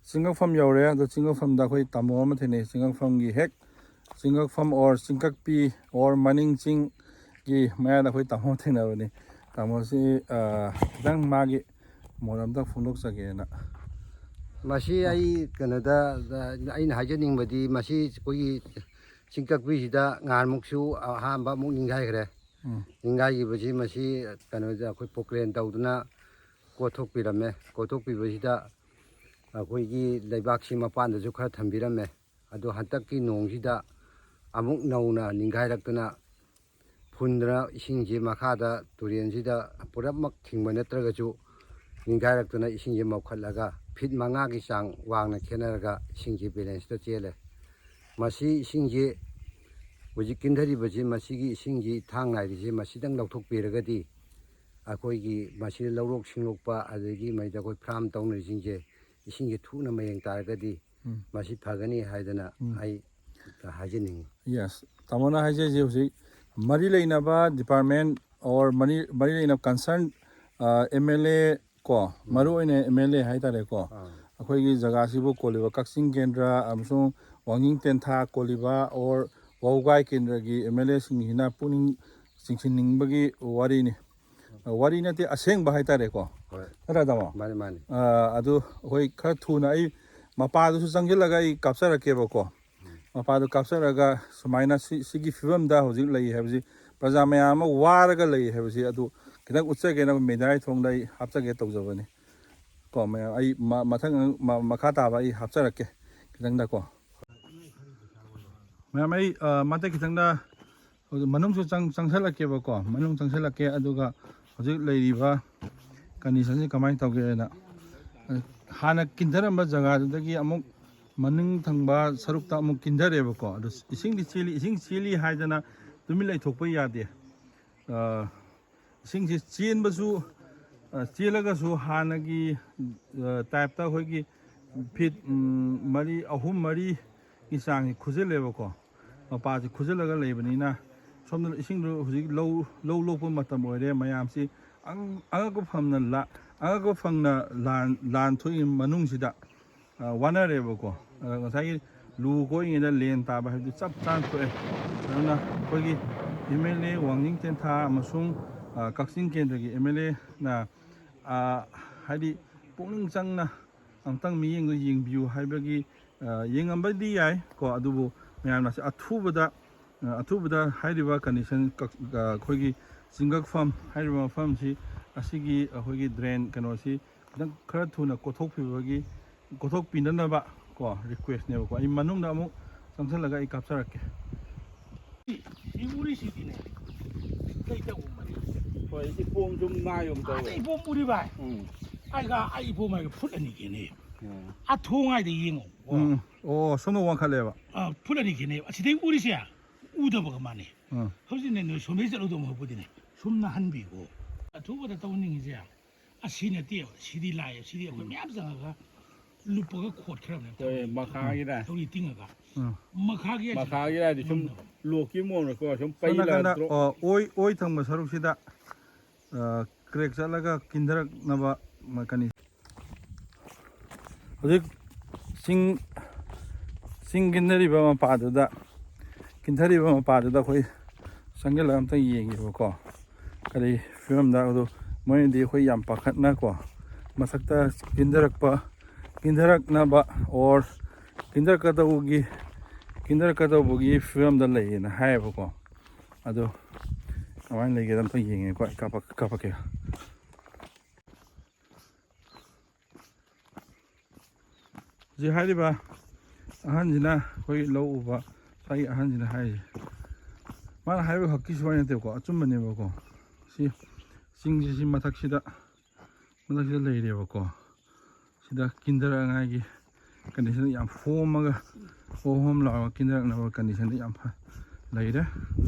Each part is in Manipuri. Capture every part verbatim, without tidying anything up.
ꯆꯤꯡꯉꯛꯐꯝ ꯌꯧꯔꯦ꯫ ꯑꯗꯣ ꯆꯤꯡꯉꯛꯐꯝꯗ ꯑꯩꯈꯣꯏ ꯇꯥꯃꯣ ꯑꯃ ꯊꯦꯡꯅꯩ꯫ ꯆꯤꯡꯉꯛꯐꯝꯒꯤ ꯍꯦꯛ ꯆꯤꯡꯉꯛꯐꯝ or ꯆꯤꯡꯀꯛꯄꯤ or ꯃꯅꯤꯡ ꯆꯤꯡꯒꯤ ꯃꯌꯥꯗ ꯑꯩꯈꯣꯏ ꯇꯥꯃꯣ ꯊꯦꯡꯅꯕꯅꯤ꯫ ꯇꯥꯃꯣꯁꯤ, ꯑ, ꯈꯤꯇꯪ ꯃꯥꯒꯤ ꯃꯣꯠ ꯑꯝꯇ ꯐꯣꯡꯗꯣꯛꯆꯒꯦꯅ꯫ ꯃꯁꯤ ꯑꯩ ꯀꯩꯅꯣꯗ, ꯑꯩꯅ ꯍꯥꯏꯖꯅꯤꯡꯕꯗꯤ, ꯃꯁꯤ ꯑꯩꯈꯣꯏꯒꯤ ꯆꯤꯡꯀꯛꯄꯤꯁꯤꯗ ꯉꯍꯥꯟꯃꯨꯛꯁꯨ ꯑꯍꯥꯟꯕ ꯑꯃꯨꯛ ꯅꯤꯡꯈꯥꯏꯈ꯭ꯔꯦ꯫ ꯎꯝ꯫ ꯅꯤꯡꯈꯥꯏꯈꯤꯕꯁꯤ ꯃꯁꯤ ꯀꯩꯅꯣꯗ ꯑꯩꯈꯣꯏ ꯄꯣꯀ꯭ꯔꯦꯟ ꯇꯧꯗꯨꯅ ꯀꯣꯊꯣꯛꯄꯤꯔꯝꯃꯦ꯫ ꯀꯣꯊꯣꯛꯄꯤꯕꯁꯤꯗ ꯑꯩꯈꯣꯏꯒꯤ ꯂꯩꯕꯥꯛꯁꯤ ꯃꯄꯥꯟꯗꯁꯨ ꯈꯔ ꯊꯝꯕꯤꯔꯝꯃꯦ꯫ ꯑꯗꯣ ꯍꯟꯗꯛꯀꯤ ꯅꯣꯡꯁꯤꯗ ꯑꯃꯨꯛ ꯅꯧꯅ ꯅꯤꯡꯈꯥꯏꯔꯛꯇꯅ ꯐꯨꯟꯗꯅ ꯏꯁꯤꯡꯁꯤ ꯃꯈꯥꯗ ꯇꯨꯔꯦꯟꯁꯤꯗ ꯄꯨꯔꯞꯃꯛ ꯊꯤꯡꯕ ꯅꯠꯇ꯭ꯔꯒꯁꯨ ꯅꯤꯡꯈꯥꯏꯔꯛꯇꯅ ꯏꯁꯤꯡꯁꯤ ꯃꯧꯈꯠꯂꯒ ꯐꯤꯠ ꯃꯉꯥꯒꯤ ꯆꯥꯡ ꯋꯥꯡꯅ ꯈꯦꯠꯅꯔꯒ ꯏꯁꯤꯡꯁꯤ ꯕꯦꯂꯦꯟꯁꯇ ꯆꯦꯜꯂꯦ꯫ ꯃꯁꯤ ꯏꯁꯤꯡꯁꯤ ꯍꯧꯖꯤꯛ ꯀꯤꯟꯊꯔꯤꯕꯁꯤ, ꯃꯁꯤꯒꯤ ꯏꯁꯤꯡꯁꯤ ꯊꯥꯡ ꯉꯥꯏꯔꯤꯁꯤ ꯃꯁꯤꯗꯪ ꯂꯧꯊꯣꯛꯄꯤꯔꯒꯗꯤ ꯑꯩꯈꯣꯏꯒꯤ ꯃꯁꯤꯗ ꯂꯧꯔꯣꯛ ꯁꯤꯡꯂꯣꯛꯄ, ꯑꯗꯒꯤ ꯃꯩꯗ ꯑꯩꯈꯣꯏ ꯐꯥꯔꯝ ꯇꯧꯅꯔꯤꯁꯤꯡꯁꯦ ꯏꯁꯤꯡꯁꯦ ꯊꯨꯅ ꯃꯌꯦꯡ ꯇꯥꯔꯒꯗꯤ ꯎꯝ꯫ ꯃꯁꯤ ꯐꯒꯅꯤ ꯍꯥꯏꯗꯅ ꯎꯝ꯫ ꯑꯩ ꯍꯥꯏꯖꯅꯤꯡꯉꯤ꯫ Yes, ꯇꯥꯃꯣꯅ ꯍꯥꯏꯖꯔꯤꯁꯦ ꯍꯧꯖꯤꯛ ꯃꯔꯤ ꯂꯩꯅꯕ department or ꯃꯔꯤ, ꯃꯔꯤ ꯂꯩꯅꯕ concern, ꯑ, ꯑꯦꯝ ꯑꯦꯜ ꯑꯦ ꯀꯣ, ꯃꯔꯨ ꯑꯣꯏꯅ ꯑꯦꯝ ꯑꯦꯜ ꯑꯦ ꯍꯥꯏꯇꯥꯔꯦꯀꯣ, ꯑꯥ꯫ ꯑꯩꯈꯣꯏꯒꯤ ꯖꯒꯥꯁꯤꯕꯨ ꯀꯣꯜꯂꯤꯕ ꯀꯛꯆꯤꯡ ꯀꯦꯟꯗ꯭ꯔ ꯑꯃꯁꯨꯡ ꯋꯥꯡꯖꯤꯡ ꯇꯦꯟꯊꯥ ꯀꯣꯜꯂꯤꯕ or ꯋꯥꯎꯒꯥꯏ ꯀꯦꯟꯗ꯭ꯔꯒꯤ ꯑꯦꯝ ꯑꯦꯜ ꯑꯦꯁꯤꯡꯁꯤꯅ ꯄꯨꯛꯅꯤꯡ ꯆꯤꯡꯁꯤꯟꯅꯤꯡꯕꯒꯤ ꯋꯥꯔꯤꯅꯤ꯫ ꯋꯥꯔꯤ ꯅꯠꯇꯦ, ꯑꯁꯦꯡꯕ ꯍꯥꯏꯇꯥꯔꯦꯀꯣ꯫ ꯍꯣꯏ꯫ ꯅꯠꯇ꯭ꯔꯥ, ꯇꯥꯃꯣ? ꯃꯥꯅꯤ, ꯃꯥꯅꯤ꯫ ꯑ, ꯑꯗꯨ ꯑꯩꯈꯣꯏ ꯈꯔ ꯊꯨꯅ ꯑꯩ ꯃꯄꯥꯗꯨꯁꯨ ꯆꯪꯁꯤꯜꯂꯒ ꯑꯩ ꯀꯥꯞꯆꯔꯛꯀꯦꯕꯀꯣ꯫ ꯃꯄꯥꯗꯨ ꯀꯥꯞꯆꯔꯒ ꯁꯨꯃꯥꯏꯅ ꯁꯤ, ꯁꯤꯒꯤ ꯐꯤꯕꯝꯗ ꯍꯧꯖꯤꯛ ꯂꯩ ꯍꯥꯏꯕꯁꯤ, ꯄ꯭ꯔꯖꯥ ꯃꯌꯥꯝ ꯑꯃ ꯋꯥꯔꯒ ꯂꯩ ꯍꯥꯏꯕꯁꯤ ꯑꯗꯨ ꯈꯤꯇꯪ ꯎꯠꯆꯒꯦꯅ ꯃꯦꯗꯤꯌꯥꯒꯤ ꯊꯣꯡꯗ ꯑꯩ ꯍꯥꯞꯆꯒꯦ ꯇꯧꯖꯕꯅꯤ꯫ ꯀꯣ, ꯃꯌꯥꯝ, ꯑꯩ ꯃ-, ꯃꯊꯪ, ꯃ-, ꯃꯈꯥ ꯇꯥꯕ ꯑꯩ ꯍꯥꯞꯆꯔꯛꯀꯦ ꯈꯤꯇꯪꯗꯀꯣ꯫ ꯃꯌꯥꯝ, ꯑꯩ, ꯑ, ꯃꯇꯦꯛ ꯈꯤꯇꯪꯗ ꯍꯧꯖꯤꯛ ꯃꯅꯨꯡꯁꯨ ꯆꯪ-, ꯆꯪꯁꯜꯂꯛꯀꯦꯕꯀꯣ, ꯃꯅꯨꯡ ꯆꯪꯁꯜꯂꯛꯀꯦ꯫ ꯑꯗꯨꯒ ꯍꯧꯖꯤꯛ ꯂꯩꯔꯤꯕ conditionꯁꯤ ꯀꯃꯥꯏꯅ ꯇꯧꯒꯦꯅ, ꯑ, ꯍꯥꯟꯅ ꯀꯤꯟꯊꯔꯝꯕ ꯖꯒꯥꯗꯨꯗꯒꯤ ꯑꯃꯨꯛ ꯃꯅꯤꯡ ꯊꯪꯕ ꯁꯔꯨꯛꯇ ꯑꯃꯨꯛ ꯀꯤꯟꯊꯔꯦꯕꯀꯣ꯫ ꯑꯗꯨ ꯏꯁꯤꯡꯗꯤ ꯆꯦꯜꯂꯤ, ꯏꯁꯤꯡ ꯆꯦꯜꯂꯤ ꯍꯥꯏꯗꯅ ꯇꯨꯃꯤꯟ ꯂꯩꯊꯣꯛꯄ ꯌꯥꯗꯦ꯫ ꯑ, ꯏꯁꯤꯡꯁꯤ ꯆꯦꯟꯕꯁꯨ, ꯑ, ꯆꯦꯜꯂꯒꯁꯨ ꯍꯥꯟꯅꯒꯤ, ꯑ, typeꯇ ꯑꯩꯈꯣꯏꯒꯤ feet, ꯎꯝ, ꯃꯔꯤ, ꯑꯍꯨꯝ ꯃꯔꯤꯒꯤ ꯆꯥꯡꯁꯤ ꯈꯨꯖꯤꯜꯂꯦꯕꯀꯣ꯫ ꯃꯄꯥꯁꯤ ꯈꯨꯖꯤꯜꯂꯒ ꯂꯩꯕꯅꯤꯅ, ꯁꯣꯝꯗ ꯏꯁꯤꯡꯗꯣ ꯍꯧꯖꯤꯛ ꯂꯧ, ꯂꯧ ꯂꯣꯛꯄ ꯃꯇꯝ ꯑꯣꯏꯔꯦ꯫ ꯃꯌꯥꯝꯁꯤ ꯑꯉ-, ꯑꯉꯛꯄ ꯐꯪꯅ ꯂꯥ-, ꯑꯉꯛꯄ ꯐꯪꯅ ꯂꯥꯟ, ꯂꯥꯟ ꯊꯣꯛꯏ ꯃꯅꯨꯡꯁꯤꯗ꯫ ꯑ, ꯋꯥꯅꯔꯦꯕꯀꯣ꯫ ꯑꯗ ꯉꯁꯥꯏꯒꯤ ꯂꯨ ꯀꯣꯛꯏꯉꯩꯗ ꯂꯦꯟ ꯇꯥꯕ ꯍꯥꯏꯕꯗꯨ ꯆꯞ ꯆꯥꯅ ꯊꯣꯛꯑꯦ꯫ ꯑꯗꯨꯅ ꯑꯩꯈꯣꯏꯒꯤ ꯑꯦꯝ ꯑꯦꯜ ꯑꯦ ꯋꯥꯡꯖꯤꯡ ꯇꯦꯟꯊꯥ ꯑꯃꯁꯨꯡ, ꯑ, ꯀꯛꯆꯤꯡ ꯀꯦꯟꯗ꯭ꯔꯒꯤ ꯑꯦꯝ ꯑꯦꯜ ꯑꯦꯅ, ꯑ, ꯍꯥꯏꯗꯤ ꯄꯨꯛꯅꯤꯡ ꯆꯪꯅ ꯑꯃꯨꯛꯇꯪ ꯃꯤꯠꯌꯦꯡꯗꯣ ꯌꯦꯡꯕꯤꯌꯨ ꯍꯥꯏꯕꯒꯤ, ꯑ, ꯌꯦꯡꯉꯝꯕꯗꯤ ꯌꯥꯏ ꯀꯣ, ꯑꯗꯨꯕꯨ ꯃꯌꯥꯝꯅ ꯑꯁꯤ ꯑꯊꯨꯕꯗ, ꯑ, ꯑꯊꯨꯕꯗ ꯍꯥꯏꯔꯤꯕ ꯀꯟꯗꯤꯁꯟ ꯀꯛ-, ꯑ, ꯑꯩꯈꯣꯏꯒꯤ ꯆꯤꯡꯒꯛꯐꯝ ꯍꯥꯏꯔꯤꯕ ꯃꯐꯝꯁꯤ, ꯑꯁꯤꯒꯤ ꯑꯩꯈꯣꯏꯒꯤ ꯗ꯭ꯔꯦꯟ ꯀꯩꯅꯣꯁꯤ ꯈꯤꯇꯪ ꯈꯔ ꯊꯨꯅ ꯀꯣꯊꯣꯛꯄꯤꯕꯒꯤ, ꯀꯣꯊꯣꯛꯄꯤꯅꯅꯕ ꯀꯣ ꯔꯤꯀ꯭ꯋꯦꯁꯅꯦꯕꯀꯣ꯫ ꯑꯩ ꯃꯅꯨꯡꯗ ꯑꯃꯨꯛ ꯆꯪꯁꯤꯜꯂꯒ ꯑꯩ ꯀꯥꯞꯆꯔꯛꯀꯦ꯫ ꯁꯤ ꯎꯔꯤꯁꯤꯗꯤꯅꯦ, ꯀꯩ ꯇꯧꯕ ꯃꯔꯤꯁꯦ? ꯍꯣꯏ, ꯏꯄꯣꯝ ꯁꯨꯝ ꯅꯥꯏꯒꯨꯝ ꯇꯧꯋꯦ꯫ ꯑꯥꯗ ꯏꯄꯣꯝ ꯎꯔꯤꯕ ꯍꯥꯏ꯫ ꯎꯝ꯫ ꯑꯩꯒ ꯑꯩ ꯏꯄꯣꯝ ꯍꯥꯏꯒ ꯐꯨꯠ ꯑꯅꯤ ꯈꯦꯠꯅꯩ꯫ ꯎꯝ꯫ ꯑꯥ ꯊꯣꯡ ꯍꯥꯏꯗ ꯌꯦꯡꯉꯣ꯫ ꯎꯝ꯫ ꯑꯣ, ꯁꯣꯝꯗ ꯋꯥꯡꯈꯠꯂꯦꯕ꯫ ꯑꯥ, ꯐꯨꯠ ꯑꯅꯤ ꯈꯦꯠꯅꯩ꯫ ꯑꯁꯤꯗꯩ ꯎꯔꯤꯁꯦ ꯎꯗꯕꯒ ꯃꯥꯟꯅꯩ꯫ ꯎꯝ꯫ ꯍꯧꯖꯤꯛꯅꯦ ꯅꯣꯏ ꯁꯣꯝꯗꯩ ꯆꯠꯂꯨꯗꯧ ꯃꯍꯨꯠꯄꯨꯗꯤꯅꯦ, ꯁꯨꯝ ꯅꯥꯍꯟꯕꯤꯀꯣ꯫ ꯑꯊꯨꯕꯗ ꯇꯧꯅꯤꯡꯉꯤꯁꯦ ꯑꯁꯤ ꯅꯠꯇꯦꯕ꯫ ꯁꯤꯗꯤ ꯂꯥꯏꯌꯦꯕ꯫ ꯁꯤꯗꯤ ꯑꯩꯈꯣꯏ ꯃꯌꯥꯝ ꯆꯪꯉꯒ ꯂꯨꯞꯄꯒ ꯈꯣꯠꯈ꯭ꯔꯕꯅꯦ꯫ ꯍꯣꯏ, ꯃꯈꯥꯒꯤꯗ꯫ ꯊꯧꯔꯤ ꯇꯤꯡꯉꯒ꯫ ꯎꯝ꯫ ꯃꯈꯥꯒꯤ ꯍꯥꯏꯁꯦ ꯃꯈꯥꯒꯤꯗ ꯍꯥꯏꯗꯤ ꯁꯨꯝ ꯉꯝꯗꯕ꯫ ꯂꯣꯛꯀꯤ ꯃꯑꯣꯡꯗꯀꯣ, ꯁꯨꯝ ꯁꯣꯝ ꯄꯩꯂꯒ ꯅꯥꯀꯟꯗ, ꯗ꯭ꯔꯣꯞ꯫ ꯑꯣ, ꯑꯣꯏ, ꯑꯣꯏ ꯊꯪꯕ ꯁꯔꯨꯛꯁꯤꯗ, ꯑ, ꯀ꯭ꯔꯦꯛ ꯆꯠꯂꯒ ꯀꯤꯟꯊꯔꯛꯅꯕ ꯃꯦꯀꯥꯅꯤꯖꯝ꯫ ꯍꯧꯖꯤꯛ ꯆꯤꯡ, ꯆꯤꯡ ꯀꯤꯟꯊꯔꯤꯕ ꯃꯄꯥꯗꯨꯗ, ꯀꯤꯟꯊꯔꯤꯕ ꯃꯄꯥꯗꯨꯗ ꯑꯩꯈꯣꯏ ꯆꯪꯁꯤꯜꯂꯒ ꯑꯝꯇꯪ ꯌꯦꯡꯒꯦꯕꯀꯣ꯫ ꯀꯔꯤ ꯐꯤꯕꯝꯗ ꯑꯗꯨ ꯃꯣꯏꯅꯗꯤ ꯑꯩꯈꯣꯏ ꯌꯥꯝ ꯄꯥꯈꯠꯅꯀꯣ, ꯃꯊꯛꯇ ꯀꯤꯟꯊꯔꯛꯄ, ꯀꯤꯟꯊꯔꯛꯅꯕ or ꯀꯤꯟꯊꯔꯛꯀꯗꯧꯕꯒꯤ, ꯀꯤꯟꯊꯔꯛꯀꯗꯧꯕꯒꯤ ꯐꯤꯕꯝꯗ ꯂꯩꯌꯦꯅ ꯍꯥꯏꯌꯦꯕꯀꯣ꯫ ꯑꯗꯣ ꯀꯃꯥꯏꯅ ꯂꯩꯒꯦꯗ ꯑꯝꯇ ꯌꯦꯡꯉꯦꯀꯣ꯫ ꯑꯩ ꯀꯥꯞꯄꯛ-, ꯀꯥꯞꯄꯛꯀꯦ꯫ ꯍꯧꯖꯤꯛ ꯍꯥꯏꯔꯤꯕ ꯑꯍꯟꯁꯤꯅ, ꯑꯩꯈꯣꯏꯒꯤ ꯂꯧ ꯎꯕ ꯁ꯭ꯋꯥꯏꯒꯤ ꯑꯍꯟꯁꯤꯅ ꯍꯥꯏꯔꯤꯁꯦ, ꯃꯥꯅ ꯍꯥꯏꯔꯤꯕ ꯈꯛꯀꯤ ꯁꯨꯃꯥꯏꯅ ꯅꯠꯇꯦꯕꯀꯣ, ꯑꯆꯨꯝꯕꯅꯦꯕꯀꯣ꯫ ꯁꯤ ꯆꯤꯡꯁꯤ, ꯁꯤ ꯃꯊꯛꯁꯤꯗ, ꯃꯊꯛꯁꯤꯗ ꯂꯩꯔꯦꯕꯀꯣ꯫ ꯁꯤꯗ ꯀꯤꯟꯊꯔꯛꯉꯥꯏꯒꯤ ꯀꯟꯗꯤꯁꯟꯗ ꯌꯥꯝ ꯍꯣꯝꯃꯒ, ꯍꯣꯝ ꯍꯣꯝ ꯂꯥꯎꯔꯒ ꯀꯤꯟꯊꯔꯛꯅꯕ ꯀꯟꯗꯤꯁꯟꯗ ꯌꯥꯝ ꯐ-, ꯂꯩꯔꯦ꯫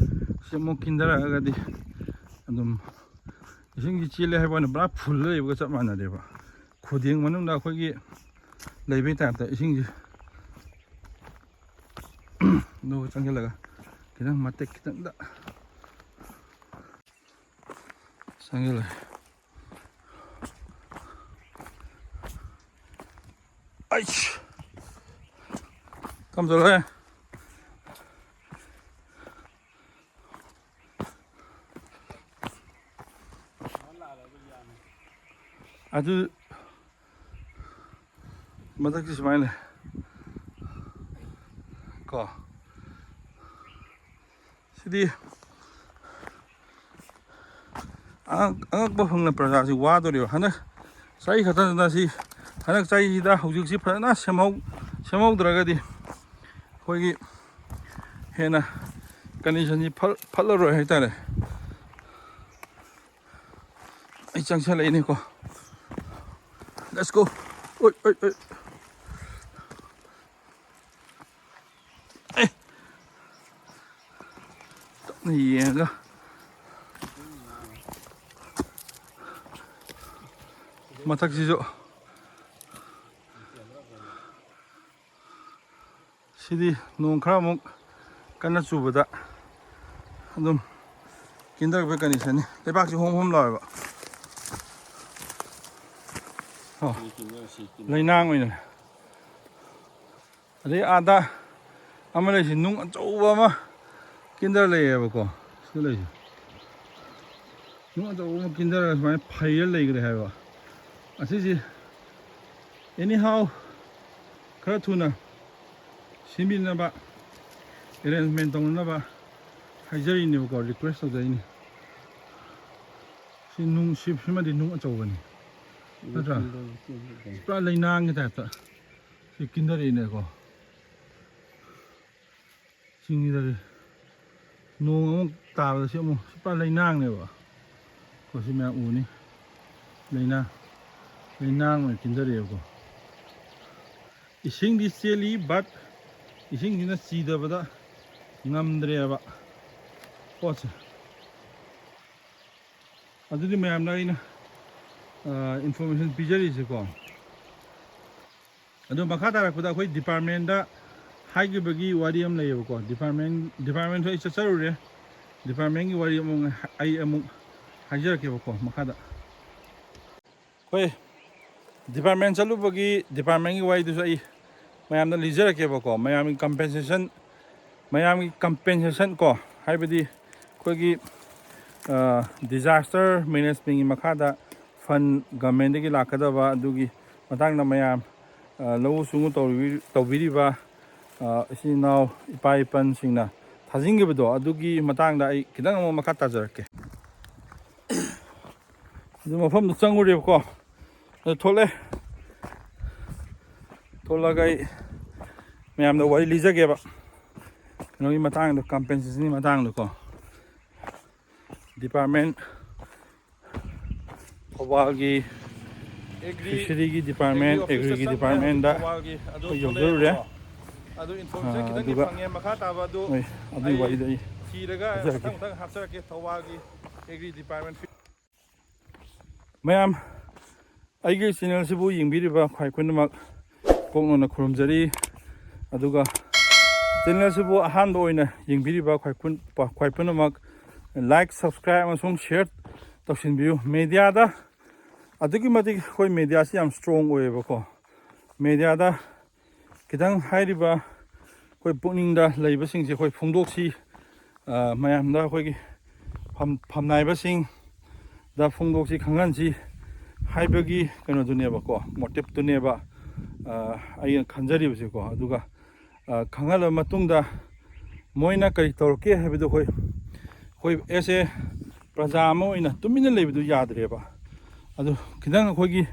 ꯁꯤ ꯑꯃꯨꯛ ꯀꯤꯟꯊꯔꯛꯑꯒꯗꯤ ꯑꯗꯨꯝ ꯏꯁꯤꯡꯁꯤ ꯆꯦꯜꯂꯦ ꯍꯥꯏꯕ ꯋꯥꯅꯤ, ꯄꯨꯔꯥ ꯐꯨꯜꯗ ꯂꯩꯕꯒ ꯆꯞ ꯃꯥꯟꯅꯔꯦꯕ꯫ ꯈꯨꯗꯦꯡ ꯃꯅꯨꯡꯗ ꯑꯩꯈꯣꯏꯒꯤ ꯂꯩꯕꯩ ꯇꯥꯏꯞꯇ ꯏꯁꯤꯡꯁꯦ꯫ ꯑꯗꯨꯒ ꯆꯪꯁꯤꯜꯂꯒ ꯈꯤꯇꯪ ꯃꯇꯦꯛ ꯈꯤꯇꯪꯗ ꯆꯪꯁꯤꯜꯂꯒ ꯑꯩꯁ! ꯀꯝꯗꯧꯔꯦ? ꯑꯗꯨ ꯃꯊꯛꯁꯤ ꯁꯨꯃꯥꯏꯅ ꯂꯩ꯫ ꯀꯣ꯫ ꯁꯤꯗꯤ ꯑꯉꯛ-, ꯑꯉꯛꯄ ꯐꯪꯅ ꯄ꯭ꯔꯖꯥꯁꯤ ꯋꯥꯗꯣꯔꯤꯕ꯫ ꯍꯟꯗꯛ ꯆꯍꯤ ꯈꯛꯇꯗ ꯁꯤ, ꯍꯟꯗꯛ ꯆꯍꯤꯁꯤꯗ ꯍꯧꯖꯤꯛꯁꯤ ꯐꯖꯅ ꯁꯦꯝꯍꯧ-, ꯁꯦꯝꯍꯧꯗ꯭ꯔꯒꯗꯤ ꯑꯩꯈꯣꯏꯒꯤ ꯍꯦꯟꯅ ꯀꯟꯗꯤꯁꯟꯁꯤ ꯐꯠ-, ꯐꯠꯂꯔꯣꯏ ꯍꯥꯏꯇꯥꯔꯦ꯫ ꯑꯩ ꯆꯪꯁꯜꯂꯛꯏꯅꯦꯀꯣ꯫ Let's go. ꯑꯣꯏ, ꯑꯣꯏ, ꯑꯣꯏ꯫ ꯑꯦ꯫ ꯇꯞꯅ ꯌꯦꯡꯉꯒ꯫ ꯃꯊꯛꯁꯤꯁꯨ꯫ ꯁꯤꯗꯤ ꯅꯣꯡ ꯈꯔ ꯑꯃꯨꯛ ꯀꯟꯅ ꯆꯨꯕꯗ ꯑꯗꯨꯝ ꯀꯤꯟꯊꯔꯛꯄꯒꯤ ꯀꯟꯗꯤꯁꯟꯅꯤ꯫ ꯂꯩꯕꯥꯛꯁꯤ ꯍꯣꯝ ꯍꯣꯝ ꯂꯥꯎꯋꯦꯕ꯫ ꯑꯣ, ꯂꯩꯅꯥꯡ ꯑꯣꯏꯅ꯫ ꯑꯗꯩ ꯑꯥꯗ ꯑꯃ ꯂꯩꯁꯤ, ꯅꯨꯡ ꯑꯆꯧꯕ ꯑꯃ ꯀꯤꯟꯗꯔ ꯂꯩꯌꯦꯕꯀꯣ꯫ ꯁꯤ ꯂꯩꯁꯤ꯫ ꯅꯨꯡ ꯑꯆꯧꯕ ꯑꯃ ꯀꯤꯟꯗꯔꯒ ꯁꯨꯃꯥꯏꯅ ꯐꯩꯔ ꯂꯩꯈ꯭ꯔꯦ ꯍꯥꯏꯕ꯫ ꯑꯁꯤꯁꯤ anyhow ꯈꯔ ꯊꯨꯅ ꯁꯤꯟꯕꯤꯅꯕ, arrangement ꯇꯧꯅꯅꯕ ꯍꯥꯏꯖꯔꯤꯅꯦꯕꯀꯣ, request ꯇꯧꯖꯔꯤꯅꯤ꯫ ꯁꯤ ꯅꯨꯡ, ꯁꯤ-, ꯁꯤꯃꯗꯤ ꯅꯨꯡ ꯑꯆꯧꯕꯅꯤ, ꯅꯠꯇ꯭ꯔꯥ? ꯄꯨꯔꯥ ꯂꯩꯅꯥꯡꯒꯤ type ꯇ ꯁꯤ ꯀꯤꯟꯊꯔꯛꯏꯅꯦꯀꯣ꯫ ꯆꯤꯡꯁꯤꯗꯗꯤ ꯅꯣꯡ ꯑꯃꯨꯛ ꯇꯥꯕꯗ ꯁꯤ ꯑꯃꯨꯛ ꯁꯤ ꯄꯨꯔꯥ ꯂꯩꯅꯥꯡꯅꯦꯕ꯫ ꯑꯩꯈꯣꯏ ꯁꯤ ꯃꯌꯥꯝ ꯎꯅꯤ꯫ ꯂꯩꯅꯥꯡ, ꯂꯩꯅꯥꯡ ꯑꯣꯏꯅ ꯀꯤꯟꯊꯔꯛꯑꯦꯕꯀꯣ꯫ ꯏꯁꯤꯡꯗꯤ ꯆꯦꯜꯂꯤ, but ꯏꯁꯤꯡꯁꯤꯅ ꯆꯤꯗꯕꯗ ꯉꯝꯗ꯭ꯔꯦꯕ ꯄꯣꯠꯁꯦ꯫ ꯑꯗꯨꯗꯤ ꯃꯌꯥꯝꯗ ꯑꯩꯅ, ꯑ, information ꯄꯤꯖꯔꯤꯁꯦꯀꯣ꯫ ꯑꯗꯣ ꯃꯈꯥ ꯇꯥꯔꯛꯄꯗ ꯑꯩꯈꯣꯏ department ꯇ ꯍꯥꯏꯈꯤꯕꯒꯤ ꯋꯥꯔꯤ ꯑꯃ ꯂꯩꯌꯦꯕꯀꯣ꯫ Department, department ꯇ ꯑꯩ ꯆꯠꯆꯔꯨꯔꯦ꯫ Department ꯀꯤ ꯋꯥꯔꯤ ꯑꯃꯨꯛ ꯑꯩ ꯑꯃꯨꯛ ꯍꯥꯏꯖꯔꯛꯀꯦꯕꯀꯣ ꯃꯈꯥꯗ꯫ ꯑꯩꯈꯣꯏ ꯗꯤꯄꯥꯔꯠꯃꯦꯟ ꯆꯠꯂꯨꯕꯒꯤ ꯗꯤꯄꯥꯔꯠꯃꯦꯟꯒꯤ ꯋꯥꯔꯤꯗꯨꯁꯨ ꯑꯩ ꯃꯌꯥꯝꯗ ꯂꯤꯖꯔꯛꯀꯦꯕꯀꯣ꯫ ꯃꯌꯥꯝꯒꯤ ꯀꯝꯄꯦꯟꯁꯦꯁꯟ, ꯃꯌꯥꯝꯒꯤ ꯀꯝꯄꯦꯟꯁꯦꯁꯟ ꯀꯣ, ꯍꯥꯏꯕꯗꯤ ꯑꯩꯈꯣꯏꯒꯤ ꯗꯤꯖꯥꯁꯇꯔ ꯃꯦꯅꯦꯖꯃꯦꯟꯒꯤ ꯃꯈꯥꯗ ꯐꯟ ꯒꯃꯦꯟꯗꯒꯤ ꯂꯥꯛꯀꯗꯕ, ꯑꯗꯨꯒꯤ ꯃꯇꯥꯡꯗ ꯃꯌꯥꯝ, ꯑ, ꯂꯧꯎ ꯁꯤꯡꯎ ꯇꯧꯕꯤ-, ꯇꯧꯕꯤꯔꯤꯕ, ꯑ, ꯏꯆꯤꯟ ꯏꯅꯥꯎ ꯏꯄꯥ ꯏꯄꯟꯁꯤꯡꯅ ꯊꯥꯖꯤꯟꯈꯤꯕꯗꯣ, ꯑꯗꯨꯒꯤ ꯃꯇꯥꯡꯗ ꯑꯩ ꯈꯤꯇꯪ ꯑꯃꯨꯛ ꯃꯈꯥ ꯇꯥꯖꯔꯛꯀꯦ꯫ ꯑꯗꯨ ꯃꯐꯝꯗꯨ ꯆꯪꯉꯨꯔꯦꯕꯀꯣ, ꯑꯗꯨ ꯊꯣꯛꯂꯛꯑꯦ꯫ ꯊꯣꯛꯂꯛꯑꯒ ꯑꯩ ꯃꯌꯥꯝꯗ ꯋꯥꯔꯤ ꯂꯤꯖꯒꯦꯕ, ꯀꯩꯅꯣꯒꯤ ꯃꯇꯥꯡꯗ, ꯀꯝꯄꯦꯟꯁꯦꯁꯟꯒꯤ ꯃꯇꯥꯡꯗꯀꯣ꯫ ꯗꯤꯄꯥꯔꯠꯃꯦꯟ, ꯊꯧꯕꯥꯜꯒꯤ ꯑꯦꯒ꯭ꯔꯤ ꯐꯤꯁꯔꯤꯒꯤ ꯗꯤꯄꯥꯔꯠꯃꯦꯟ, ꯑꯦꯒ꯭ꯔꯤ ꯑꯣꯐꯤꯁꯇ ꯑꯦꯒ꯭ꯔꯤꯒꯤ ꯆꯪꯉꯦ ꯗꯤꯄꯥꯔꯠꯃꯦꯟꯗ ꯍꯧꯖꯤꯛ ꯊꯧꯕꯥꯜꯒꯤ꯫ ꯑꯗꯨ ꯑꯩꯈꯣꯏ ꯌꯧꯖꯔꯨꯔꯦ꯫ ꯊꯣꯛꯂꯛꯑꯦꯕꯀꯣ꯫ ꯑꯗꯨ ꯏꯟꯐꯣꯔꯃꯦꯁꯟ ꯑꯥ, ꯈꯤꯇꯪꯗꯤ ꯑꯗꯨꯒ ꯐꯪꯉꯦ꯫ ꯃꯈꯥ ꯇꯥꯕ ꯑꯗꯨ ꯍꯣꯏ, ꯑꯗꯨꯒꯤ ꯑꯩ ꯋꯥꯔꯤꯗꯣ ꯑꯩ ꯊꯤꯔꯒ ꯍꯥꯏꯖꯔꯛꯀꯦ꯫ ꯃꯊꯪ ꯃꯊꯪ ꯍꯥꯞꯆꯔꯛꯀꯦ꯫ ꯊꯧꯕꯥꯜꯒꯤ ꯑꯦꯒ꯭ꯔꯤ ꯗꯤꯄꯥꯔꯠꯃꯦꯟ꯫ ꯃꯌꯥꯝ, ꯑꯩꯒꯤ ꯆꯦꯅꯦꯜꯁꯤꯕꯨ ꯌꯦꯡꯕꯤꯔꯤꯕ ꯈ꯭ꯋꯥꯏ ꯄꯨꯝꯅꯃꯛ ꯀꯣꯛꯅꯅ ꯈꯨꯔꯨꯝꯖꯔꯤ꯫ ꯑꯗꯨꯒ ꯆꯦꯅꯦꯜꯁꯤꯕꯨ ꯑꯍꯥꯟꯕ ꯑꯣꯏꯅ ꯌꯦꯡꯕꯤꯔꯤꯕ ꯈ꯭ꯋꯥꯏ ꯄꯨꯟ-, ꯈ꯭ꯋꯥꯏ ꯄꯨꯝꯅꯃꯛ ꯂꯥꯏꯛ, ꯁꯕꯁꯀ꯭ꯔꯥꯏꯕ ꯑꯃꯁꯨꯡ ꯁꯤꯌꯔ ꯇꯧꯁꯤꯟꯕꯤꯌꯨ꯫ ꯃꯦꯗꯤꯌꯥꯗ ꯑꯗꯨꯛꯀꯤ ꯃꯇꯤꯛ ꯑꯩꯈꯣꯏ ꯃꯦꯗꯤꯌꯥꯁꯤ ꯌꯥꯝ ꯁ꯭ꯇꯔꯣꯡ ꯑꯣꯏꯌꯦꯕꯀꯣ꯫ ꯃꯦꯗꯤꯌꯥꯗ ꯈꯤꯇꯪ ꯍꯥꯏꯔꯤꯕ ꯑꯩꯈꯣꯏ ꯄꯨꯛꯅꯤꯡꯗ ꯂꯩꯕꯁꯤꯡꯁꯦ ꯑꯩꯈꯣꯏ ꯐꯣꯡꯗꯣꯛꯁꯤ, ꯑ, ꯃꯌꯥꯝꯗ ꯑꯩꯈꯣꯏꯒꯤ ꯐꯝ-, ꯐꯝꯅꯥꯏꯕꯁꯤꯡꯗ ꯐꯣꯡꯗꯣꯛꯁꯤ, ꯈꯪꯍꯟꯁꯤ ꯍꯥꯏꯕꯒꯤ ꯀꯩꯅꯣꯗꯨꯅꯦꯕꯀꯣ, ꯃꯣꯇꯤꯞꯇꯨꯅꯦꯕ, ꯑ, ꯑꯩꯅ ꯈꯟꯖꯔꯤꯕꯁꯦꯀꯣ꯫ ꯑꯗꯨꯒ, ꯑ, ꯈꯪꯍꯜꯂꯕ ꯃꯇꯨꯡꯗ ꯃꯣꯏꯅ ꯀꯔꯤ ꯇꯧꯔꯛꯀꯦ ꯍꯥꯏꯕꯗꯨ ꯑꯩꯈꯣꯏ, ꯑꯩꯈꯣꯏ ꯑꯦꯁ ꯑꯦ ꯄ꯭ꯔꯖꯥ ꯑꯃ ꯑꯣꯏꯅ ꯇꯨꯃꯤꯟꯅ ꯂꯩꯕꯗꯨ ꯌꯥꯗ꯭ꯔꯦꯕ꯫ ꯑꯗꯨ ꯈꯤꯇꯪ ꯑꯩꯈꯣꯏꯒꯤ,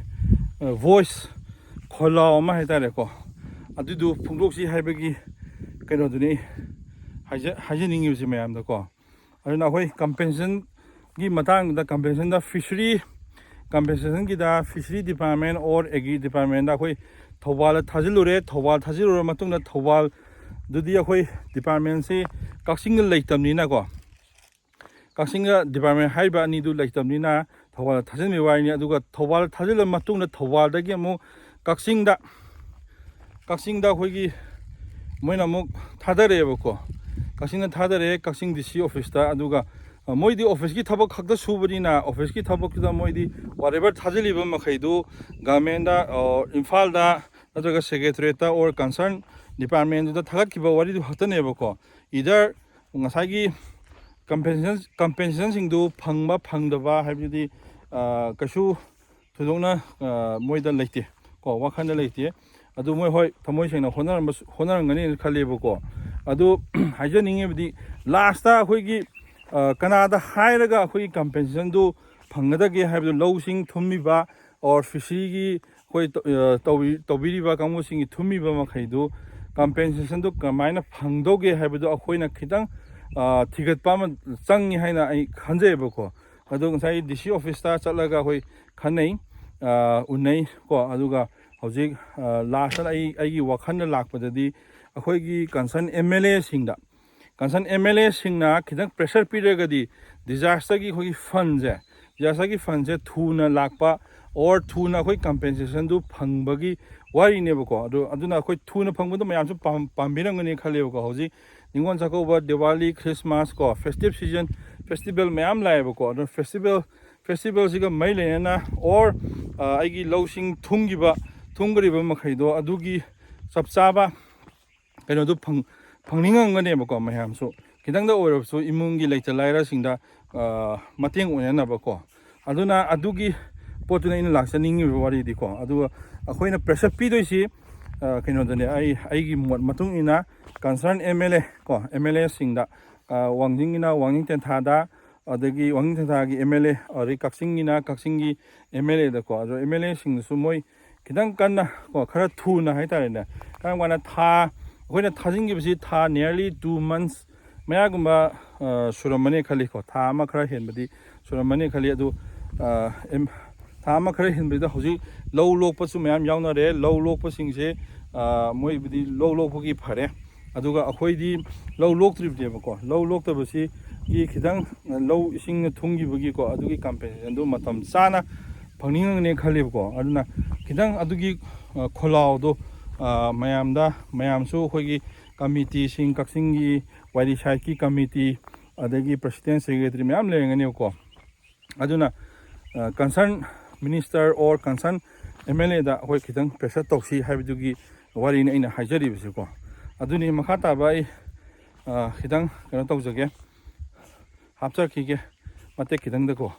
ꯑ, ꯚꯣꯏꯁ, ꯈꯣꯜꯂꯥꯎ ꯑꯃ ꯍꯥꯏꯇꯥꯔꯦꯀꯣ, ꯑꯗꯨꯗꯨ ꯐꯣꯡꯗꯣꯛꯁꯤ ꯍꯥꯏꯕꯒꯤ ꯀꯩꯅꯣꯗꯨꯅꯤ ꯍꯥꯏꯖ-, ꯍꯥꯏꯖꯅꯤꯡꯉꯤꯕꯁꯤ ꯃꯌꯥꯝꯗꯀꯣ꯫ ꯑꯗꯨꯅ ꯑꯩꯈꯣꯏ ꯀꯝꯄꯦꯟꯁꯦꯁꯟꯒꯤ ꯃꯇꯥꯡꯗ, ꯀꯝꯄꯦꯟꯁꯦꯁꯟꯗ ꯐꯤꯁꯔꯤ, ꯀꯝꯄꯦꯟꯁꯦꯁꯟꯒꯤꯗ ꯐꯤꯁꯔꯤ ꯗꯤꯄꯥꯔꯠꯃꯦꯟ ꯑꯣꯔ ꯑꯦꯒ꯭ꯔꯤ ꯗꯤꯄꯥꯔꯠꯃꯦꯟꯗ ꯑꯩꯈꯣꯏ ꯊꯧꯕꯥꯜꯗ ꯊꯥꯖꯤꯜꯂꯨꯔꯦ꯫ ꯊꯧꯕꯥꯜ ꯊꯥꯖꯤꯜꯂꯨꯔ ꯃꯇꯨꯡꯗ ꯊꯧꯕꯥꯜꯗꯨꯗꯤ ꯑꯩꯈꯣꯏ ꯗꯤꯄꯥꯔꯠꯃꯦꯟꯁꯤ ꯀꯛꯆꯤꯡꯗ ꯂꯩꯇꯕꯅꯤꯅꯀꯣ, ꯀꯛꯆꯤꯡꯒ ꯗꯤꯄꯥꯔꯠꯃꯦꯟ ꯍꯥꯏꯔꯤꯕ ꯑꯅꯤꯗꯨ ꯂꯩꯇꯕꯅꯤꯅ ꯊꯧꯕꯥꯜꯗ ꯊꯥꯖꯤꯟꯕꯒꯤ ꯋꯥꯔꯤꯅꯤ꯫ ꯑꯗꯨꯒ ꯊꯧꯕꯥꯜ ꯊꯥꯖꯤꯜꯂ ꯃꯇꯨꯡꯗ ꯊꯧꯕꯥꯜꯗꯒꯤ ꯑꯃꯨꯛ ꯀꯛꯆꯤꯡꯗ, ꯀꯛꯆꯤꯡꯗ ꯑꯩꯈꯣꯏꯒꯤ ꯃꯣꯏꯅ ꯑꯃꯨꯛ ꯊꯥꯗꯔꯛꯑꯦꯕꯀꯣ꯫ ꯀꯛꯆꯤꯡꯗ ꯊꯥꯗꯔꯛꯑꯦ, ꯀꯛꯆꯤꯡ ꯗꯤ ꯁꯤ ꯑꯣꯐꯤꯁꯇ꯫ ꯑꯗꯨꯒ ꯃꯣꯏꯗꯤ ꯑꯣꯐꯤꯁꯀꯤ ꯊꯕꯛ ꯈꯛꯇ ꯁꯨꯕꯅꯤꯅ, ꯑꯣꯐꯤꯁꯀꯤ ꯊꯕꯛꯇꯨꯗ ꯃꯣꯏꯗꯤ whatever ꯊꯥꯖꯤꯜꯂꯤꯕ ꯃꯈꯩꯗꯨ ꯒꯃꯦꯟꯗ, ꯏꯝꯐꯥꯜꯗ ꯅꯠꯇ꯭ꯔꯒ ꯁꯦꯀ꯭ꯔꯦꯇꯔꯤꯌꯦꯠꯇ or concern ꯗꯤꯄꯥꯔꯠꯃꯦꯟꯗꯨꯗ ꯊꯥꯒꯠꯈꯤꯕ ꯋꯥꯔꯤꯗꯨ ꯈꯛꯇꯅꯦꯕꯀꯣ꯫ Either ꯉꯁꯥꯏꯒꯤ ꯀꯝꯄꯦꯟꯁꯦꯁꯟ ꯀꯝꯄꯦꯟꯁꯦꯁꯟꯁꯤꯡꯗꯨ ꯐꯪꯕ ꯐꯪꯗꯕ ꯍꯥꯏꯕꯗꯨꯗꯤ ꯀꯩꯁꯨ ꯊꯣꯏꯗꯣꯛꯅ ꯃꯣꯏꯗ ꯂꯩꯇꯦ ꯀꯣ, ꯋꯥꯈꯜꯗ ꯂꯩꯇꯦ꯫ ꯑꯗꯨ ꯃꯣꯏ, ꯍꯣꯏ, ꯊꯃꯣꯏ ꯁꯦꯡꯅ ꯍꯣꯠꯅꯔꯝꯕꯁꯨ ꯍꯣꯠꯅꯔꯝꯒꯅꯤꯅ ꯈꯜꯂꯦꯕꯀꯣ꯫ ꯑꯗꯨ ꯍꯥꯏꯖꯅꯤꯡꯉꯤꯕꯗꯤ, ꯂꯥꯁꯇ ꯑꯩꯈꯣꯏꯒꯤ ꯀꯅꯥꯗ ꯍꯥꯏꯔꯒ ꯑꯩꯈꯣꯏꯒꯤ ꯀꯝꯄꯦꯟꯁꯦꯁꯟꯗꯨ ꯐꯪꯒꯗꯒꯦ ꯍꯥꯏꯕꯗꯨ, ꯂꯧꯁꯤꯡ ꯊꯨꯝꯃꯤꯕ or ꯐꯤꯁꯔꯤꯒꯤ ꯑꯩꯈꯣꯏ ꯇꯧꯕꯤꯔꯤꯕ ꯀꯥꯡꯕꯨꯁꯤꯡꯒꯤ ꯊꯨꯝꯃꯤꯕ ꯃꯈꯩꯗꯨ ꯀꯝꯄꯦꯟꯁꯦꯁꯟꯗꯨ ꯀꯃꯥꯏꯅ ꯐꯪꯗꯧꯒꯦ ꯍꯥꯏꯕꯗꯨ ꯑꯩꯈꯣꯏꯅ ꯈꯤꯇꯪ ꯊꯤꯒꯠꯄ ꯑꯃ ꯆꯪꯉꯤ ꯍꯥꯏꯅ ꯑꯩ ꯈꯟꯖꯩꯌꯦꯕꯀꯣ꯫ ꯑꯗꯣ ꯉꯁꯥꯏ ꯗꯤ ꯁꯤ ꯑꯣꯐꯤꯁꯇ ꯆꯠꯂꯒ ꯑꯩꯈꯣꯏ ꯈꯟꯅꯩ, ꯎꯅꯩ ꯀꯣ꯫ ꯑꯗꯨꯒ ꯍꯧꯖꯤꯛ ꯂꯥꯁꯇ ꯑꯩ ꯑꯩꯒꯤ ꯋꯥꯈꯜꯗ ꯂꯥꯛꯄꯗꯗꯤ, ꯑꯩꯈꯣꯏꯒꯤ ꯀꯟꯁꯔꯟ ꯑꯦꯝ ꯑꯦꯜ ꯑꯦꯁꯤꯡꯗ ꯀꯟꯁꯔꯟ ꯑꯦꯝ ꯑꯦꯜ ꯑꯦꯁꯤꯡꯅ ꯈꯤꯇꯪ ꯄ꯭ꯔꯦꯁꯔ ꯄꯤꯔꯒꯗꯤ, ꯗꯤꯖꯥꯁꯇꯔꯒꯤ ꯑꯩꯈꯣꯏꯒꯤ ꯐꯟꯁꯦ, ꯗꯤꯖꯥꯁꯇꯔꯒꯤ ꯐꯟꯁꯦ ꯊꯨꯅ ꯂꯥꯛꯄ or ꯊꯨꯅ ꯑꯩꯈꯣꯏ ꯀꯝꯄꯦꯟꯁꯦꯁꯟꯗꯨ ꯐꯪꯕꯒꯤ ꯋꯥꯔꯤꯅꯦꯕꯀꯣ꯫ ꯑꯗꯨ ꯑꯗꯨꯅ ꯑꯩꯈꯣꯏ ꯊꯨꯅ ꯐꯪꯕꯗꯣ ꯃꯌꯥꯝꯁꯨ ꯄꯥꯝꯕꯤꯔꯝꯒꯅꯤ ꯈꯜꯂꯦꯕꯀꯣ꯫ ꯍꯧꯖꯤꯛ ꯅꯤꯉꯣꯜ ꯆꯥꯛꯀꯧꯕ, ꯗꯤꯋꯥꯂꯤ, ꯈ꯭ꯔꯤꯁꯃꯥꯁ ꯀꯣ, ꯐꯦꯁꯇꯤꯚ ꯁꯤꯖꯟ, ꯐꯦꯁꯇꯤꯚꯦꯜ ꯃꯌꯥꯝ ꯂꯥꯛꯑꯦꯕꯀꯣ꯫ ꯑꯗꯨꯅ ꯐꯦꯁꯇꯤꯚꯦꯜ ꯐꯦꯁꯇꯤꯚꯦꯜꯁꯤꯒ ꯃꯔꯤ ꯂꯩꯅꯅ or ꯑꯩꯒꯤ ꯂꯧꯁꯤꯡ ꯊꯨꯝꯈꯤꯕ ꯊꯨꯝꯈ꯭ꯔꯤꯕ ꯃꯈꯩꯗꯣ, ꯑꯗꯨꯒꯤ ꯆꯞ ꯆꯥꯕ ꯀꯩꯅꯣꯗꯨ ꯐꯪꯅꯤꯡꯉꯝꯒꯅꯦꯕꯀꯣ꯫ ꯃꯌꯥꯝꯁꯨ ꯈꯤꯇꯪꯗ ꯑꯣꯏꯔꯕꯁꯨ ꯏꯃꯨꯡꯒꯤ ꯂꯩꯇ ꯂꯥꯏꯔꯁꯤꯡꯗ ꯃꯇꯦꯡ ꯑꯣꯏꯅꯅꯕꯀꯣ꯫ ꯑꯗꯨꯅ ꯑꯗꯨꯒꯤ ꯄꯣꯠꯇꯨꯅ ꯑꯩꯅ ꯂꯥꯛꯆꯅꯤꯡꯉꯤꯕ ꯋꯥꯔꯤꯗꯤꯀꯣ꯫ ꯑꯗꯨꯒ ꯑꯩꯈꯣꯏꯅ ꯄ꯭ꯔꯦꯁꯔ ꯄꯤꯗꯣꯏꯁꯤ ꯀꯩꯅꯣꯗꯅꯦ, ꯑꯩ ꯑꯩꯒꯤ ꯃꯣꯠ ꯃꯇꯨꯡ ꯏꯟꯅ ꯀꯟꯁꯔꯟ ꯑꯦꯝ ꯑꯦꯜ ꯑꯦ ꯀꯣ, ꯑꯦꯝ ꯑꯦꯜ ꯑꯦꯁꯤꯡꯗ, ꯋꯥꯡꯖꯤꯡꯒꯤꯅ ꯋꯥꯡꯖꯤꯡ ꯇꯦꯟꯊꯥꯗ, ꯑꯗꯒꯤ ꯋꯥꯡꯖꯤꯡ ꯇꯦꯟꯊꯥꯒꯤ ꯑꯦꯝ ꯑꯦꯜ ꯑꯦ, ꯑꯗꯩ ꯀꯛꯆꯤꯡꯒꯤꯅ ꯀꯛꯆꯤꯡꯒꯤ ꯑꯦꯝ ꯑꯦꯜ ꯑꯦꯗꯀꯣ꯫ ꯑꯗꯣ ꯑꯦꯝ ꯑꯦꯜ ꯑꯦꯁꯤꯡꯗꯁꯨ ꯃꯣꯏ ꯈꯤꯇꯪ ꯀꯟꯅ ꯀꯣ, ꯈꯔ ꯊꯨꯅ ꯍꯥꯏꯇꯥꯔꯦꯅꯦ, ꯀꯔꯝ ꯀꯥꯟꯗ ꯊꯥ, ꯑꯩꯈꯣꯏꯅ ꯊꯥꯖꯤꯟꯈꯤꯕꯁꯤ ꯊꯥ nearly two months ꯃꯌꯥꯒꯨꯝꯕ ꯁꯨꯔꯝꯃꯅꯤ ꯈꯜꯂꯤꯀꯣ꯫ ꯊꯥ ꯑꯃ ꯈꯔ ꯍꯦꯟꯕꯗꯤ ꯁꯨꯔꯝꯃꯅꯤ ꯈꯜꯂꯤ꯫ ꯑꯗꯨ ꯊꯥ ꯑꯃ ꯈꯔ ꯍꯦꯟꯕꯗ ꯍꯧꯖꯤꯛ ꯂꯧ ꯂꯣꯛꯄꯁꯨ ꯃꯌꯥꯝ ꯌꯥꯎꯅꯔꯦ꯫ ꯂꯧ ꯂꯣꯛꯄꯁꯤꯡꯁꯦ ꯃꯣꯏꯕꯨꯗꯤ ꯂꯧ ꯂꯣꯛꯄꯒꯤ ꯐꯔꯦ꯫ ꯑꯗꯨꯒ ꯑꯩꯈꯣꯏꯗꯤ ꯂꯧ ꯂꯣꯛꯇ꯭ꯔꯤꯕꯅꯦꯕꯀꯣ꯫ ꯂꯧ ꯂꯣꯛꯇꯕꯁꯤꯒꯤ ꯈꯤꯇꯪ ꯂꯧ ꯏꯁꯤꯡꯅ ꯊꯨꯝꯈꯤꯕꯒꯤꯀꯣ, ꯑꯗꯨꯒꯤ ꯀꯝꯄꯦꯟꯁꯦꯁꯟꯗꯨ ꯃꯇꯝ ꯆꯥꯅ ꯐꯪꯅꯤꯡꯉꯝꯒꯅꯤ ꯈꯜꯂꯦꯕꯀꯣ꯫ ꯑꯗꯨꯅ ꯈꯤꯇꯪ ꯑꯗꯨꯒꯤ ꯈꯣꯜꯂꯥꯎꯗꯣ ꯃꯌꯥꯝꯗ, ꯃꯌꯥꯝꯁꯨ ꯑꯩꯈꯣꯏꯒꯤ ꯀꯃꯤꯇꯤꯁꯤꯡ, ꯀꯛꯆꯤꯡꯒꯤ ꯋꯥꯏꯔꯤ ꯁꯥꯏꯠꯀꯤ ꯀꯃꯤꯇꯤ, ꯑꯗꯒꯤ president, secretary ꯃꯌꯥꯝ ꯂꯩꯔꯝꯒꯅꯦꯕꯀꯣ꯫ ꯑꯗꯨꯅ concern minister or concern M L A ꯗ ꯑꯩꯈꯣꯏ ꯈꯤꯇꯪ pressure ꯇꯧꯁꯤ ꯍꯥꯏꯕꯗꯨꯒꯤ ꯋꯥꯔꯤꯅꯤ ꯑꯩꯅ ꯍꯥꯏꯖꯔꯤꯕꯁꯤꯀꯣ꯫ ꯑꯗꯨꯅꯤ, ꯃꯈꯥ ꯇꯥꯕ ꯑꯩ ꯈꯤꯇꯪ ꯀꯩꯅꯣ ꯇꯧꯖꯒꯦ, ꯍꯥꯞꯆꯔꯛꯈꯤꯒꯦ ꯃꯇꯦꯛ ꯈꯤꯇꯪꯗꯀꯣ꯫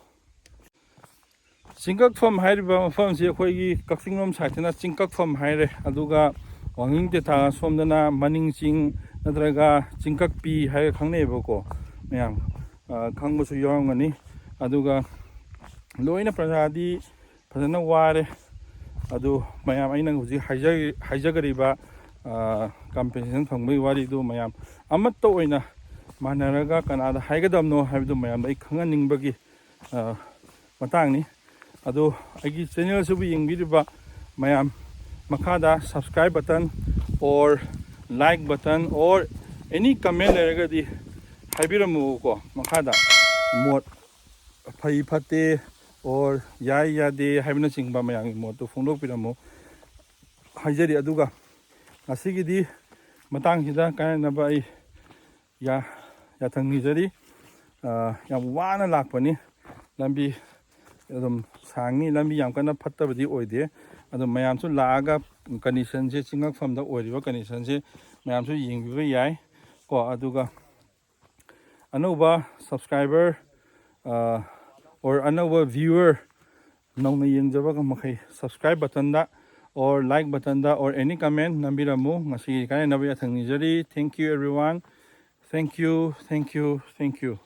ꯆꯤꯡꯀꯛꯐꯝ ꯍꯥꯏꯔꯤꯕ ꯃꯐꯝꯁꯤ ꯑꯩꯈꯣꯏꯒꯤ ꯀꯛꯆꯤꯡꯂꯣꯝ side ꯇꯅ ꯆꯤꯡꯀꯛꯐꯝ ꯍꯥꯏꯔꯦ, ꯑꯗꯨꯒ ꯋꯥꯡꯖꯤꯡ ꯇꯦꯊꯥ ꯁꯣꯝꯗꯅ ꯃꯅꯤꯡ ꯆꯤꯡ ꯅꯠꯇ꯭ꯔꯒ ꯆꯤꯡꯀꯛꯄꯤ ꯍꯥꯏꯔꯒ ꯈꯪꯅꯩꯑꯕꯀꯣ꯫ ꯃꯌꯥꯝ ꯈꯪꯕꯁꯨ ꯌꯥꯎꯔꯝꯒꯅꯤ꯫ ꯑꯗꯨꯒ ꯂꯣꯏꯅ ꯄ꯭ꯔꯖꯥꯗꯤ ꯐꯖꯅ ꯋꯥꯔꯦ꯫ ꯑꯗꯨ ꯃꯌꯥꯝ, ꯑꯩꯅ ꯍꯧꯖꯤꯛ ꯍꯥꯏꯖ- ꯍꯥꯏꯖꯒꯔꯤꯕ compensation ꯐꯪꯕꯒꯤ ꯋꯥꯔꯤꯗꯨ ꯃꯌꯥꯝ ꯑꯃꯠꯇ ꯑꯣꯏꯅ ꯃꯥꯟꯅꯔꯒ ꯀꯅꯥꯗ ꯍꯥꯏꯒꯗꯕꯅꯣ ꯍꯥꯏꯕꯗꯨ ꯃꯌꯥꯝꯗ ꯑꯩ ꯈꯪꯍꯟꯅꯤꯡꯕꯒꯤ ꯃꯇꯥꯡꯅꯤ꯫ ꯑꯗꯣ ꯑꯩꯒꯤ channel ꯑꯁꯤꯕꯨ ꯌꯦꯡꯕꯤꯔꯤꯕ ꯃꯌꯥꯝ, ꯃꯈꯥꯗ subscribe button or like button or any comment ꯂꯩꯔꯒꯗꯤ ꯍꯥꯏꯕꯤꯔꯝꯃꯨꯀꯣ꯫ ꯃꯈꯥꯗ ꯃꯣꯠ ꯐꯩ ꯐꯠꯇꯦ or ꯌꯥꯏ ꯌꯥꯗꯦ ꯍꯥꯏꯕꯅꯆꯤꯡꯕ ꯃꯌꯥꯝꯒꯤ ꯃꯣꯠꯇꯨ ꯐꯣꯡꯗꯣꯛꯄꯤꯔꯝꯃꯨ ꯍꯥꯏꯖꯔꯤ꯫ ꯑꯗꯨꯒ ꯉꯁꯤꯒꯤꯗꯤ ꯃꯇꯥꯡꯁꯤꯗ ꯀꯥꯏꯅꯅꯕ ꯑꯩ ꯌꯥ- ꯌꯥꯊꯪ ꯅꯤꯖꯔꯤ꯫ ꯌꯥꯝ ꯋꯥꯅ ꯂꯥꯛꯄꯅꯤ꯫ ꯂꯝꯕꯤ ꯑꯗꯨꯝ ꯁꯥꯡꯉꯤ, ꯂꯝꯕꯤ ꯌꯥꯝ ꯀꯟꯅ ꯐꯠꯇꯕꯗꯤ ꯑꯣꯏꯗꯦ꯫ ꯑꯗꯨ ꯃꯌꯥꯝꯁꯨ ꯂꯥꯛꯑꯒ condition ꯁꯦ, ꯆꯤꯡꯉꯛꯐꯝꯗ ꯑꯣꯏꯔꯤꯕ condition ꯁꯦ ꯃꯌꯥꯝꯁꯨ ꯌꯦꯡꯕꯤꯕ ꯌꯥꯏ ꯀꯣ꯫ ꯑꯗꯨꯒ ꯑꯅꯧꯕ subscriber or ꯑꯅꯧꯕ viewer, ꯅꯧꯅ ꯌꯦꯡꯖꯕ ꯃꯈꯩ subscribe button the or like button the or any comment ꯅꯝꯕꯤꯔꯝꯃꯨ꯫ ꯉꯁꯤꯒꯤ ꯀꯥꯏꯅꯅꯕ ꯌꯥꯊꯪ ꯅꯤꯖꯔꯤ꯫ Thank you everyone. Thank you, thank you, thank you.